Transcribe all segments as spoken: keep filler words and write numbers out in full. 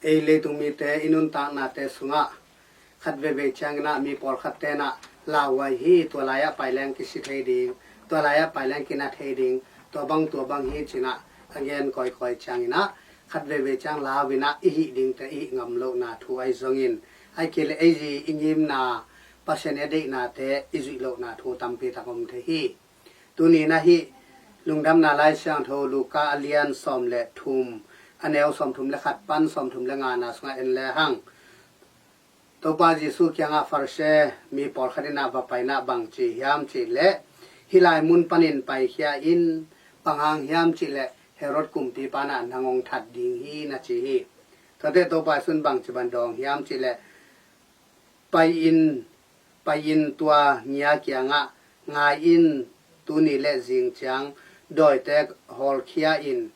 Ei leitung mite i nuntaknate sungah khat veivei ciangin ah mi pawlkhat ten ah lauhuai hi, tua lai-ah paileng kisi thei ding, tua lai-ah paileng kina thei ding, tua bang tua bang hi ci-in ah a gen kawikawi ciangin ah khat veivei ciang lau-in ah i hih dingte i hih ngam lohna thu ahi zongin, ahih kei leh ei zi i ngimna, Pasian i a deihnate i zuih lohna thu tampi tak om thei hi. Tuni-in ah hih Lungdamna Lai Siangtho Luka a lian sawm le thum, a neu sawmthum le khat pan sawmthum le ngana sungah en lehang, Topa Jesuh kiangah Farisi mi pawlkhat in ah va pai-in ah bang ci hiam cih leh, hih lai mun panin paikhia in, bang hang hiam cih leh Herod kumpipa in ah nang hong that ding hi, na ci hi. Tuate Topa Jesuh in bang ci bang dawng hiam cih leh, pai in, pai in tua ngia kiangah, ngai in, tuni le zing ciang dawite hawlkhia in,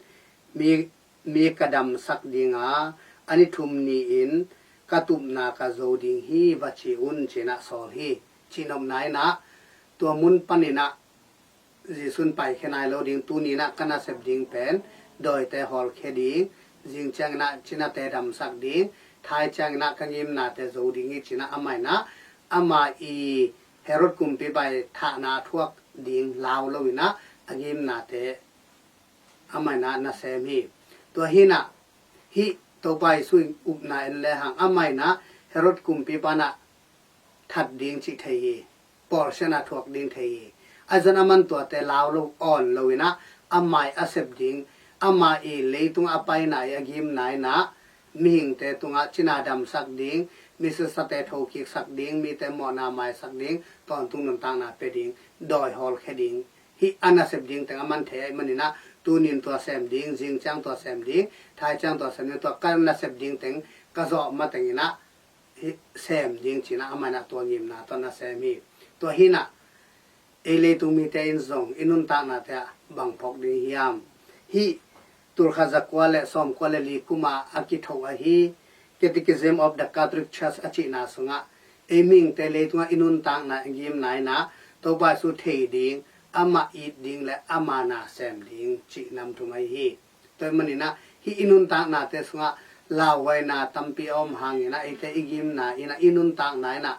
mi, mi ka damsak ding a, a ni thum ni-in ka tupna ka zo ding hi, va ci un, ci-in ah sawl hi. Cihnopna in ah tua mun panin ah Jesuh in paikhia nai lo ding, tuni-in ah ka nasep ding pen dawite hawlkhia ding, zing ciangin ah cinate damsak ding, thai ciangin ah ka ngimnate zo ding hi, ci-in ah amah in ah, amah i Herod kumpipa i thahna a thuak ding lau lo-in ah a ngimnate amah in ah na sem hi. Tua hi-in ah hih Topa Jesuh i upna en lehang, amah in ah Herod kumpipa in ah that ding cih thei hi, pawlsiatna thuak ding thei hi. Ahi zongin aman tuate lau lo, awn lo-in ah, amah i a sep ding, amah i leitungah a paina i a ngimna in ah, mihingte tungah cina damsak ding, misasate thokiksak ding, mite mawhna maisak ding, tawntung nuntakna pia ding, dawi hawlkhia ding, hih a nasep ding teng aman thei ahih manin ah, tuni-in tua sem ding, zing ciang tua sem ding, thai ciang tua sem ding, tua ka nasep ding teng ka zawh matengin ah hih sem ding ci-in ah amah in ah tua ngimna tawh na sem hi. Tua hi-in ah ei leitung mite in zong i nuntaknate ah bang phawk ding hiam? Hih tulkhat zakua le sawmkua le li kum a a kithoh ahi Catechism of the Catholic Church a cihna sungah, ei mihingte leitungah i nuntakna i ngimna in ah Topa Jesuh thei ding, amah it ding le ama na sem ding cih nam thum ahi hi. Tua ahih manin ah hih i nuntaknate sungah lauhuaina tampi a om hangin ah, eite i ngimna in ah, i nuntakna in ah,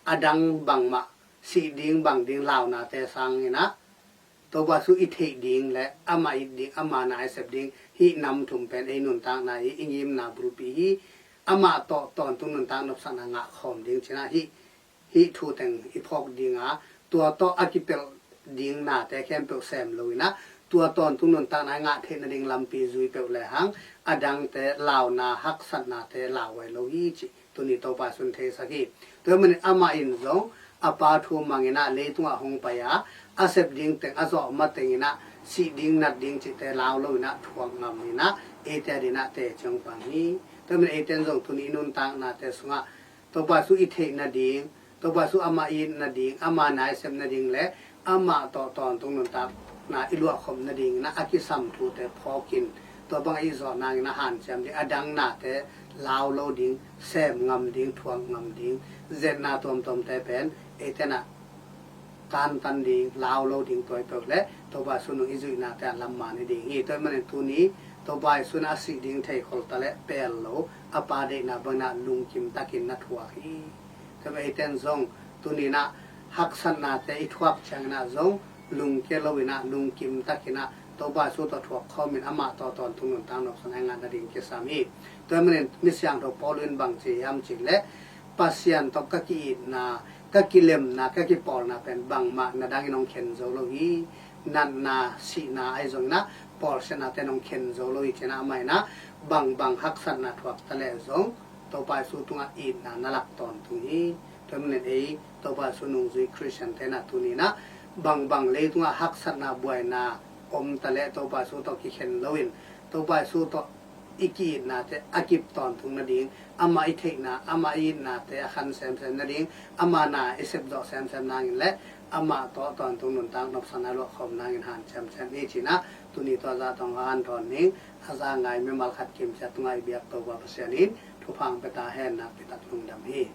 a dang bangmah, sih ding, bang ding launate sangin ah, Topa Jesuh i theih ding le amah it ding, ama na i sep ding, hih nam thum pen ei nuntakna i, i ngimna bulpi hi. Amah tawh tawntung nuntak nopsakna ngah khawm ding ci-in ah hih hih thu teng i phawk ding a, tua tawh a kipelh ding nate khempeuh sem lo-in ah, tua tawntung nuntakna i ngah theih nading lampi zui peuh lehang, a dangte launa, haksatnate lauhuai lo hi cih tuni Topa Jesuh in theisak hi. Tua ahih manin amah in zong a Pa thu mangin ah leitungah hong pai a, a sep ding teng a zawh matengin ah sih ding, nat ding cihte lau lo-in ah thuak ngamin ah, eite adingin ah teci hong pang hi. Tua ahih manin eite in zong tuni i nuntaknate sungah Topa Jesuh i theih nading, Topa Jesuh amah i it nading, ama na i sep nading le amah tawh tawntung nuntakna i luahkhop nadingin ah a kisam thute phawkin, tua bang i zawh nangin ah hanciam ding, a dang nate lau lo ding, sem ngam ding, thuak ngam ding, zetna tuamtuamte pen eite in ah kantan ding, lau lo ding, tua hi peuh le Topa Jesuh nung i zuihnate ah lamman hi ding hi. Tua ahih manin tuni Topa Jesuh in a sih ding theikhol ta le pel lo, a Pa deihna bangin ah lungkim takin na thuak hi. Tua ahih manin eite in zong tuni-in ah haksatnate i thuak ciangin ah zong lungkia lo-in ah, lungkim takin ah Topa Jesuh tawh thuak khawmin amah tawh tawntung nuntak nopsakna i ngah nading kisam hi. Tua ahih manin Misiangtho Paul in bang ci hiam cih leh, Pasian tawh ka ki-itna, ka kilemna, ka kipawlna pen bangmah na dangin hong khen zo lo hi. Natna, sihna ahi zongin ah, pawlsiatnate in hong khen zo lo hi, ci-in ah amah in ah bangbang haksatna thuak ta leh zong Topa Jesuh tungah itna na lak tawntung hi. Tua ahih manin ei Topa Jesuh nungzui Khristiante in ah tuni-in ah bangbang leitungah haksatna, buaina om ta leh Topa Jesuh tawh kikhen lo-in, Topa Jesuh tawh i ki-itnate a kip tawntung nading, amah i theihna, amah i itnate a khan semsem nading, ama na i sepzawh semsem nangin le amah tawh tawntung nuntak nopsakna luahkhawm nangin hanciam ciat ni, ci-in ah tuni tua zah tawh hanthawn ning. A za ngai mimal khat kimciat tungah i biak Topa Pasian in thupha hong pia ta hen. Nakpi tak lungdam hi.